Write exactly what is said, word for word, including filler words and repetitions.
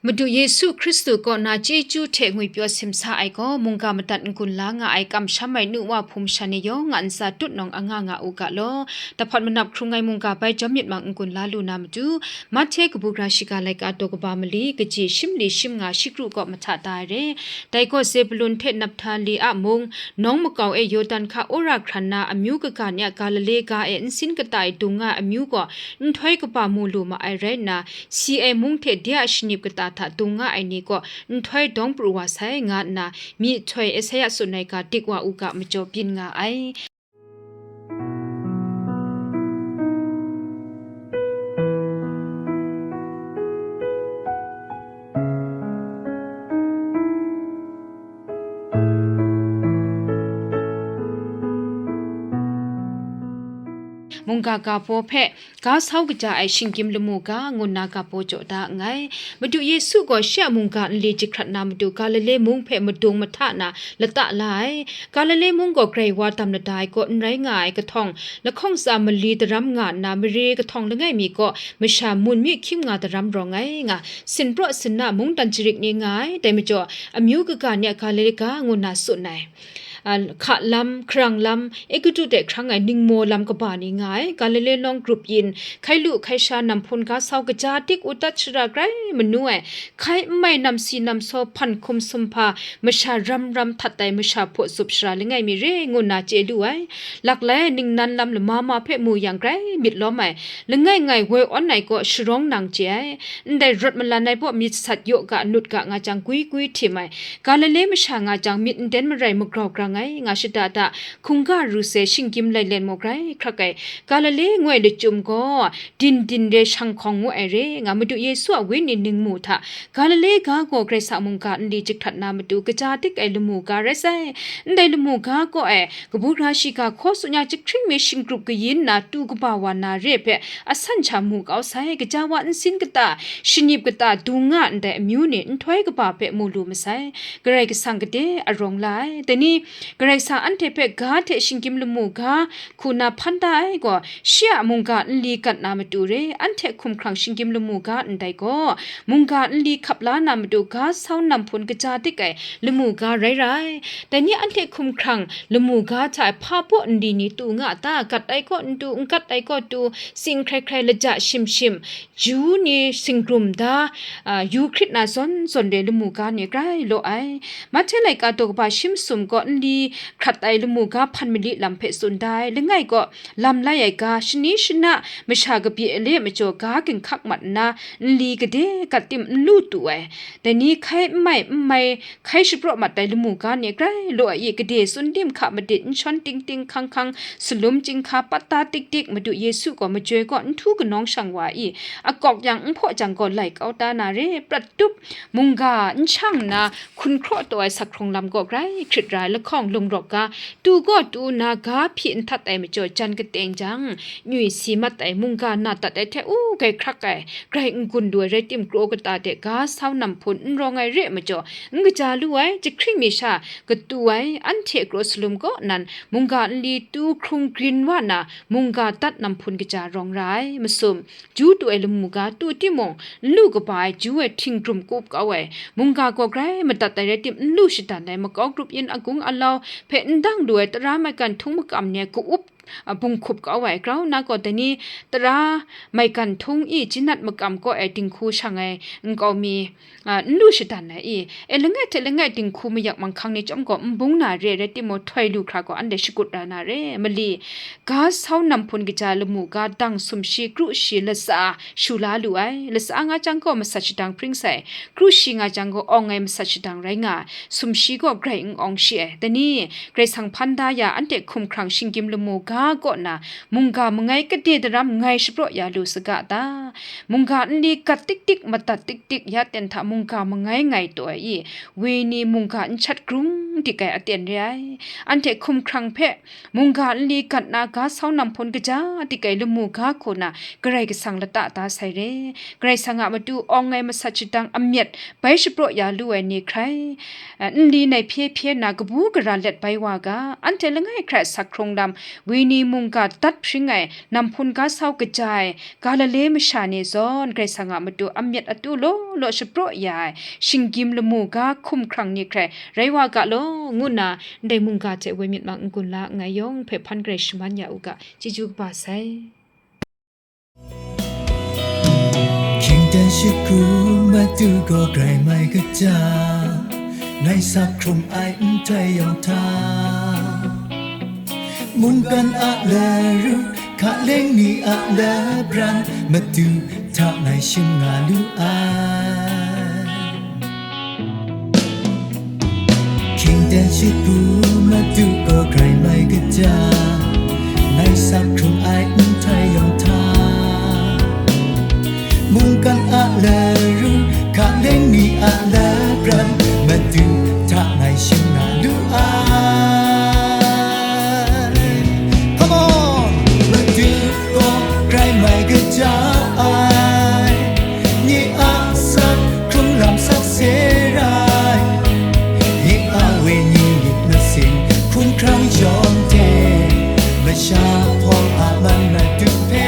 Madu Yesu Hkristu kaw na chyeju hte ngwipyaw simsa ai gaw, mungga madat n-gun la nga ai kamsham ai nu wa hpung masha ni yawng a ntsa tutnawng anga nga u ga law. Dahpawt manap hkrung ai mungga bai jawm myit mang n-gun la lu na matu, Mahte kabu gara shiga laika daw kaba mali, kaji shim li shim nga shikru kaw mahta da ai re. Dai gaw Zebulun hte Naphtali a mung, nawng makau e Yawdan hka wora hkran na amyu kaga ni a Galile ga e nsin kata e dung nga ai amyu gaw nhtoi kaba mu lu ma ai rai nna, si ai mung hte de a shanip kata hta dung nga ai ni gaw nhtoi dawng pru wa sai, nga nna myihtoi Esaia tsun ai ga dik wa u ga majaw byin nga ai. Mungga ga baw hpe ga sau kaja ai shinggyim lamu ga ngu nna ga baw jaw da nngai. Madu Yesu gaw shi a mungga nli jahkrat na matu Galile mung hpe madung mahta na lata la ai. Galile mung gaw grai wa dam lada ai kaw n rai nga ai kahtawng, lahkawng tsa mali daram nga nna mare kahtawng langai mi kaw masha mun mi hkying nga daram rawng ai nga, sinpraw sinna mungdan jarik ni nga ai, dai majaw amyu kaga ni a Galile ga ngu nna tsun ai. A, hka lam, hkarang lam, Egutu de hkrang ai ningmaw lam kaba ni nga ai, Galile nawng grup yin, hkai lu hkai sha nam hpun ga sau kaja dik u dat shara grai manu ai, hkai n mai nam si nam saw hpan hkum sumhpa, masha ram ram htat ai masha hpaw zup shara langai mi re ngu nna chye lu ai. Laklai ningnan lam lama ma hpe mu yang grai myit lawm ai, langai ngai woi awn ai kaw sharawng nang chye ai. Ndai rawt malan ai baw myit sat yaw ga nut ga nga jang gwi gwi htim ai, Galile masha nga jang myit nden marai magrau grang ai nga shada da, hkungga ru sai shinggyim lailen maw grai hkrak ai, Galile ngoi lachyum gaw din din re shang hkawng ngu ai re nga, Madu Yesu a wenyi ningmu hta Galile ga gaw Karai Kasang mungga nli jahkrat na matu kaja dik ai lamu ga rai sai. Ndai lamu ga kaw e, kabu gara shiga hkaw tsun ya jahkring mi shinggrup kayin na tu kaba wa na re hpe asan sha mu kau sai, gaja wa nsin kata, shanip kata, dung nga ndai amyu ni nhtoi kaba hpe mu lu masai, Karai Kasang gade arawng la ai. Dai ni, Karai Kasang anhte hpe ga hte shinggyim lamu ga hku na hpan da ai gaw, shi a mungga nli gat na matu re, anhte hkumhkrang shinggyim lamu ga ndai gaw, mungga nli hkap la na matu ga sau nam hpun kaja dik ai lamu ga rai ra ai. Dai ni anhte hkumhkrang lamu ga hta hpa baw nli ni tu nga ta, gat ai kaw n tu, n gat ai kaw tu, tsing hkrai hkrai, laja shim shim, Ju ni singrum da, a, yu hkrit na zawn zawn re lamu ga ni grai law ai. Mahte laika daw kaba shi masum gaw nli hkrat ai lamu ga hpan mali lam hpe tsun da ai. Langai gaw lam lai ai ga, shani shana masha kabye ale majaw ga ginhkak mat nna, nli gade gat tim n lu tu ai. Dai ni hkai n mai n mai, hkai shapraw mat ai lamu ga ni grai law ai i, gade tsun dim hka madit n shawn ting ting hkang hkang, salum chyinghka pat da tik tik, Madu Yesu gaw majoi kaw n htu kanawng shang wa i, akawk yang n hpaw jang gaw lai kau ta na re, prat tup, mungga n shang nna, hkun hkraw taw ai sak hkrung lam gaw grai hkrit ra ai, lahkawng lungrawk ga, tu gaw tu nna ga hpyi n htat ai majaw jan kateng jang, nywi si mat ai, mungga na dat ai hte u gai hkrak ai, grai n gun lu ai rai tim, kraw kata de ga sau nam hpun n rawng ai re majaw, n kaja lu ai, jahkring mi sha katu ai, anhte kraw salum kaw nan, mungga nli tu hkrung grin wa na, mungga dat nam hpun kaja rawng ra ai, masum, ju tu ai lamu ga tu timung, n lu kaba ai ju ai htinggrum kup kau ai, mungga gaw grai madat ai rai tim, n lu shadan ai, makau grup yin agung alau hpe n dang lu ai, tara maigan htung makam ni ai ka-up a, bung hkup kau ai, grau nna gaw dai ni tara maigan htung i jinat makam kaw e dinghku shang ai nkau mi, a, n lu shadan ai i, e langai hte langai dinghku mayak manghkang ni chyawm gaw n bung na re, rai timung, htoi lu hkra gaw anhte shakut ra na re, mali, ga sau nam hpun kaja lamu ga dang sumshi, kru shi, latsa shu la lu ai, latsa nga jang gaw masat shadang pring sai, kru shi nga jang gaw awng ai masat shadang rai nga, sumshi gaw grai n awng shi ai, dai ni, Karai Kasang hpan da ya, anhte hkumhkrang shinggyim lamu ga kaw na, mungga mangai gade daram ngai shapraw ya lu saga ta? Mungga nli gat tik tik, madat tik tik, ya ten hta mungga mangai ngai taw ai i, woi ni mungga n shat grung dik ai aten re ai. Anhte hkumhkrang hpe mungga nli gat na ga sau nam hpun kaja dik ai lamu ga hku na, Karai Kasang lata da sai re. Karai Kasang a matu awng ai masat shadang amyat bai shapraw ya lu ai ni hkrai, eh, nli nai hpye hpye na kabu gara let bai wa ga, anhte langai hkrai sak hkrung lam, wi ni mungga dat hpring ai namhpun ga sau kaja ai Galile masha ni zawn Karai Kasang a matu amyat atu law law shapraw ya ai shinggyim lamu ga hkumhkrang ni hkrai rai wa ga law, ngu nna ndai mungga hte woi myit ma n-gun la nngai yawng hpe hpan garai shaman ya u ga, chyeju kaba sai. Hkying dan shakru Madu gaw grai mai kaja, ngai sa hkrung ai nhtoi yawng hta, mungkan a laru, hkaleng ni a labran, Madu hta ngai shim nga lu ai. Hkying dan shakru Madu gaw grai mai kaja, ngai sa hkrung ai nhtoi yawng hta, mungkan a laru, hkaleng ni a labran, Madu hta ngai shim nga lu ai. Come on! Madu gaw grai mai kaja ai, nye a sak hkrung lam sakse rai, nye a wenyi myit masin hkumhkrang yawng hte, masha hpawng a man Madu hpe